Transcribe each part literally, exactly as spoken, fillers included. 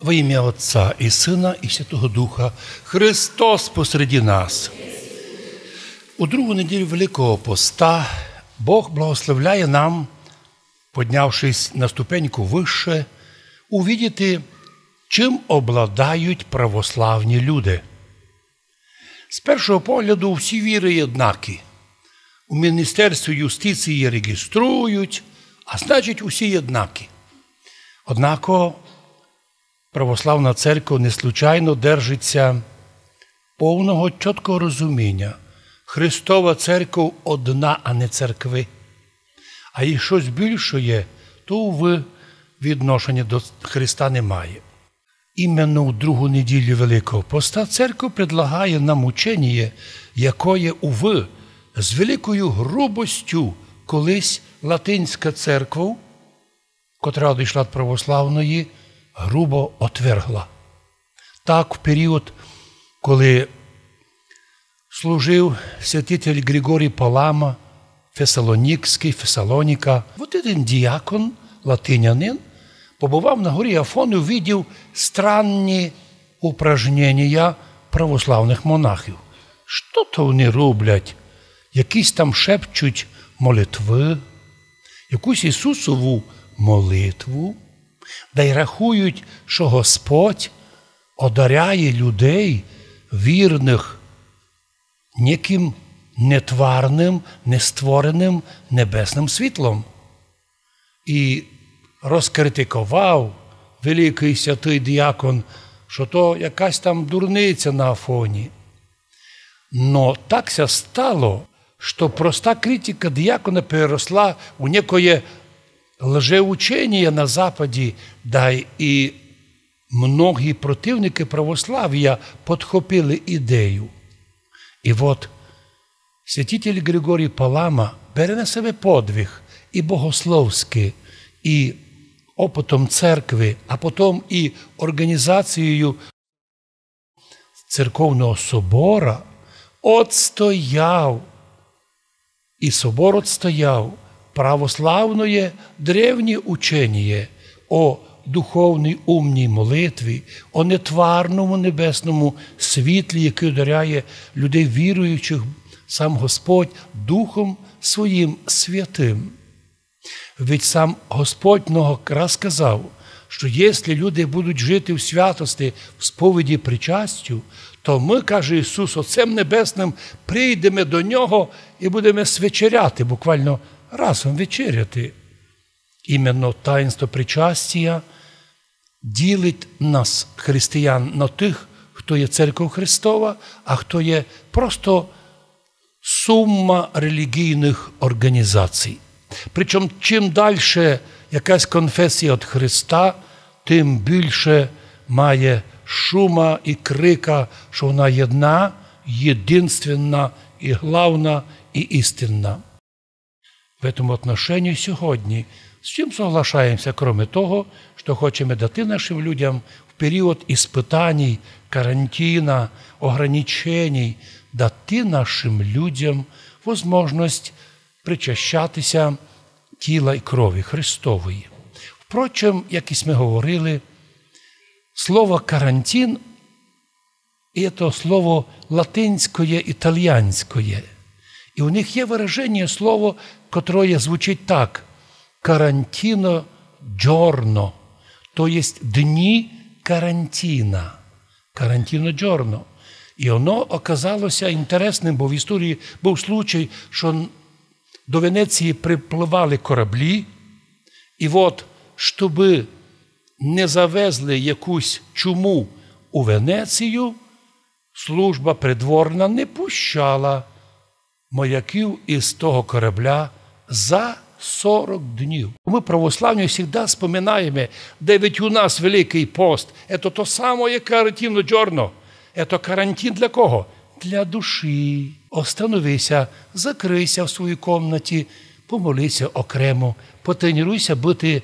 Во имя Отца и Сына и Святого Духа. Христос посреди нас. У другу неділю Великого Поста Бог благословляє нам, поднявшись на ступеньку выше, увидіти, чим обладають православні люди. З першого погляду всі віры єднакі. У Міністерстві юстиції реєструють, а значить, усі єднакі. Однако православна церква не случайно держить ся повного чіткого розуміня. Христова церква одна, а не церкви. А є штось більшоє, то, увы, відношеня до Христа не має. Именно у другу неділю Великого Поста церква предлагає нам ученіє, якоє, увы, з великою грубостю колись латинська церква, котра одышла од православної, грубо отвергла. Так, в період, коли служив святитель Григорій Палама, Фесалонікськый, Фесалоніка, от єден діакон, латинянин, побывав на горі Афон и увидів странні упражненія православных монахів. Што то они роблять? Якісь там шепчуть молитвы, якусь Ісусову молитву, дай рахують, што Господь одаряє людей вірных неким нетварным, нествореным небесным світлом. И розкритиковав великый святый діакон, што то якась там дурниця на Афоні. Но так ся стало, што проста критика діакона переросла у некоє лжеученіє на Западі, дай и многі противникы православія подхопили ідею. И от святитель Григорій Палама бере на себе подвиг и богословськый, и опытом церкви, а потом и орґанізацією церковного собора отстояв, и собор отстояв православноє древнє ученіє о духовній умній молитві, о нетварному небесному світлі, якый одаряє людей віруючих сам Господь Духом Своїм Святым. Ведь сам Господь много раз казав, што єсли люди будуть жити в святости, в сповіді причастю, то мы, каже Ісус, Отцем Небесным прийдеме до Нього и будеме свечеряти, буквално разом вечеряти. Именно таїнство причастія ділить нас, християн, на тых, хто є церков Христова, а хто є просто сума релігійных орґанізацій. Причому чим дальше якась конфесія од Христа, тым більше має шума и крика, што вона єдна, єдинственна и главна и істинна. В этому отношении сьогодні з чим соглашаємся, кроме того, што хочеме дати нашым людям в період испытаній, карантина, ограниченій, дати нашым людям возможность причащати ся тіла и крови Христової. Впрочем, як и сьме говорили, слово карантин и то слово латинськоє, італіянськоє. И у них є выраженіє, слово, котроє звучить так: карантіно джорно, то єсть дні карантіна. Карантіно джорно. И оно оказало ся інтересным, бо в історії быв случай, што до Венеції приплывали кораблі, и от, штобы не завезли якусь чуму у Венецію, служба придворна не пущала моряків из того корабля за сорок днів. Мы, православні, всегда споминаєме, де ведь у нас Великый пост. Ето то самоє карантіно джорно. Ето карантин для кого? Для душі. Останови ся, закрый ся в своїй комнаті, помоли ся окремо, потреніруй ся быти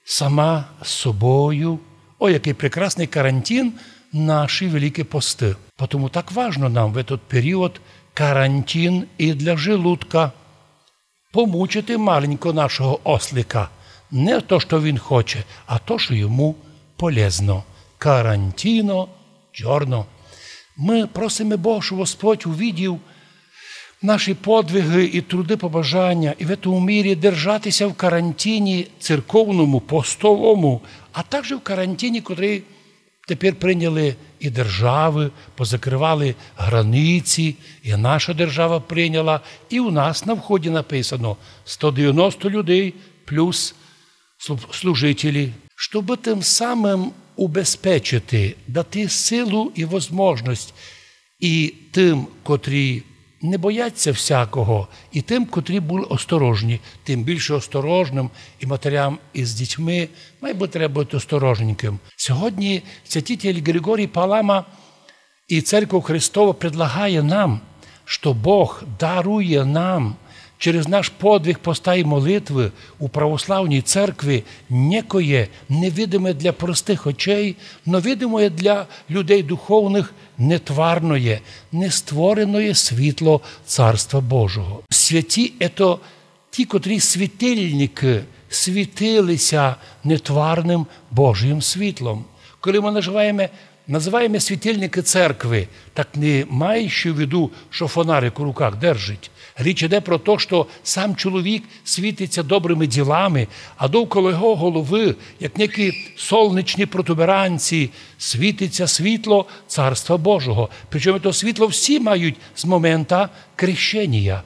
сама з собою. О, якый прекрасный карантин наші великі посты. Потому так важно нам в этот період карантин и для желудка. Помучити маленько нашого ослика. Не то, што він хоче, а то, што йому полезно. Карантіно джорно. Мы просиме Бог, щоб Господь увидів наші подвиги і труды, побажаня, і в этому мірі держати ся в карантіні церковному, постовому, а также в карантіні, котрый тепер прийняли і державы, позакрывали границі, і наша держава прийняла, і у нас на вході написано сто девяносто людей плюс слу-, служителі, щоб тым самым убезпечити, дати силу і возможность і тым, котрі не боять ся всякого, і тым, котрі были осторожні, тым більше осторожным і матерям із дітьми, май бы треба быти осторожненькым. Сьогодні святитель Григорій Палама і Церква Христова предлагає нам, што Бог дарує нам через наш подвиг поста і молитвы у православній церкви некоє невидиме для простых очей, но видимоє для людей духовных нетварноє, нествореноє світло Царства Божого. Святі — ето ті, котрі світильникы світили ся нетварным Божым світлом. Коли мы называєме, называєме світильникы церкви, так не маючи в виду, што фонарик у руках держить. Річ іде про то, што сам чоловік світить ся добрыми ділами, а довкола його головы, як некі солнечні протуберанці, світить ся світло Царства Божого. Причому то світло всі мають з момента крещенія.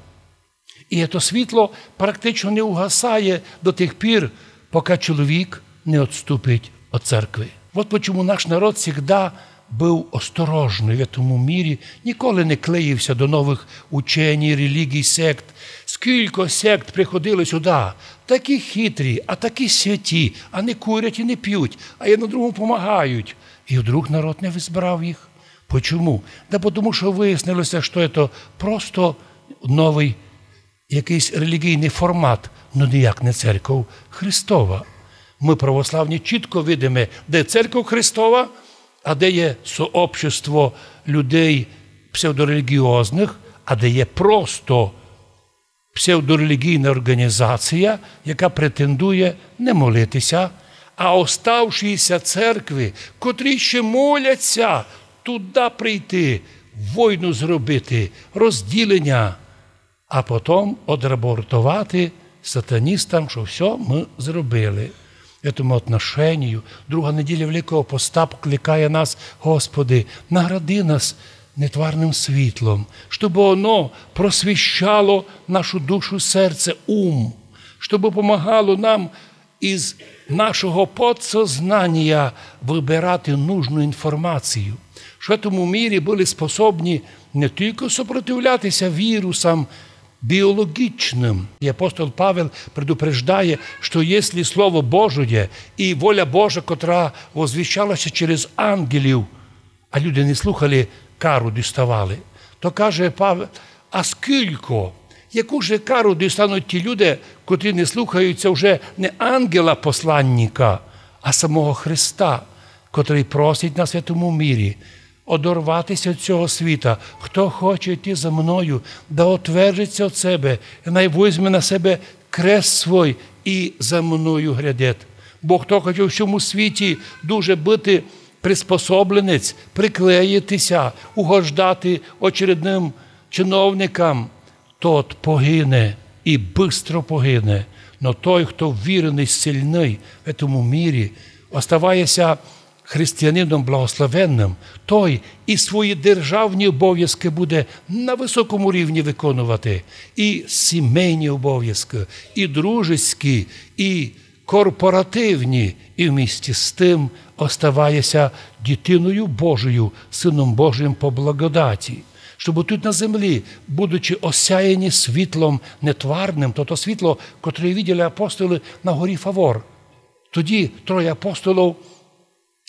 І то світло практично не угасає до тых пір, пока чоловік не одступить од церкви. Вот почему наш народ всегда быв осторожный в этому мірі, ніколи не клеїв ся до новых ученій, релігій, сект. Скілько сект приходили сюда, такі хитрі, а такі святі, а не курять і не пють, а єден другому помагають. І вдруг народ не визбрав їх. Почому? Да потому што выяснило ся, што ето просто новый якыйсь релігійный формат, но ніяк не Церков Христова. Мы, православні, чітко видиме, де Церков Христова, а де є сообщество людей псевдорелігіозных, а де є просто псевдорелігійна орґанізація, яка претендує не молити ся, а оставшіся церкви, котрі ще молять ся, туда прийти, войну зробити, розділеня, а потом одрапортовати сатаністам, што всьо мы зробили. В этому отношенію друга неділя Великого Поста покликає нас: Господи, награди нас нетварным світлом, щоб оно просвіщало нашу душу, серце, ум, щоб помагало нам із нашого подсознанія выбирати нужну інформацію, што в тому мірі были способні не тілько сопротивляти ся вірусам біологічным. І апостол Павел предупреждає, што якщо Слово Божоє і воля Божа, котра возвіщала ся через ангелів, а люди не слухали, кару діставали. То каже Павел: а скілько, яку же кару дістануть ті люди, котрі не слухають ся вже не ангела-посланника, а самого Христа, котрый просить нас в этому мірі одорвати ся од сього світа. Хто хоче йти за мною, да отвержеться од себе, і най возьме на себе крест свой і за мною грядет. Бо хто хоче у сьому світі дуже быти приспособленець, приклеїти ся, угождати очередным чиновникам, тот погине і быстро погине. Но той, хто віреный, сильный в этому мірі, оставає ся християнином благословенным, той і свої державні обовязки буде на высокому рівні выконувати, і сімейні обовязки, і дружеські, і корпоративні, і вмісті з тым оставає ся дитиною Божою, сыном Божым по благодаті. Щоб тут на землі, будучи осяяні світлом нетварным, то то світло, котре виділи апостолы на горі Фавор. Тоді троє апостолів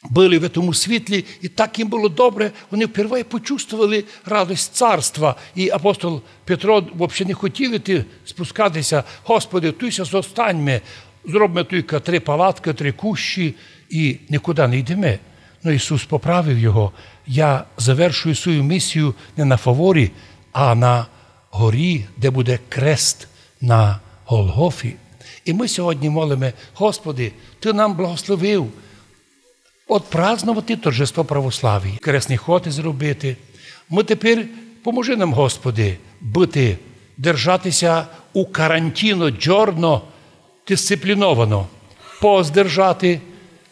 были в этому світлі, і так їм было добре, вони впервые почувствовали радость царства. І апостол Петро вообще не хотів іти спускати ся: Господи, туй ся зостаньме, зробме туйка три палаткы, три кущі і никуды не йдеме. Но Ісус поправив його: я завершую свою місію не на Фаворі, а на горі, де буде крест на Голгофі. І мы сьогодні молиме: Господи, Ты нам благословив отпраздновати торжество православія, кресный ход зробити. Мы тепер, поможи нам, Господи, быти, держати ся у карантіно джорно дисципліновано, пост держати,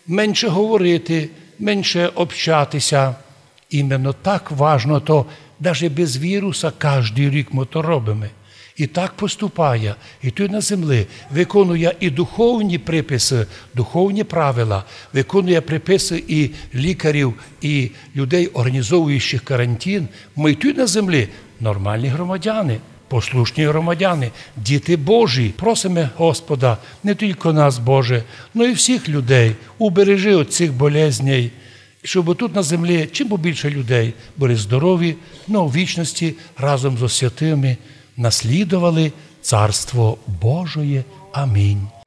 менше говорити, менше общати ся. Именно так важно то, даже без віруса каждый рік мы то робиме. І так поступає, і туй на землі виконує і духовні приписы, духовні правила, виконує приписы і лікарів, і людей, організовуючих карантін. Мы і туй на землі нормалні громадяни, послушні громадяни, діти Божі. Просиме Господа, не тілько нас, Боже, но і всіх людей, убережи од цих болезней, щоб тут на землі чим побільше людей были здорові, но у вічности разом зо святыми наслідовали Царство Божоє. Амінь.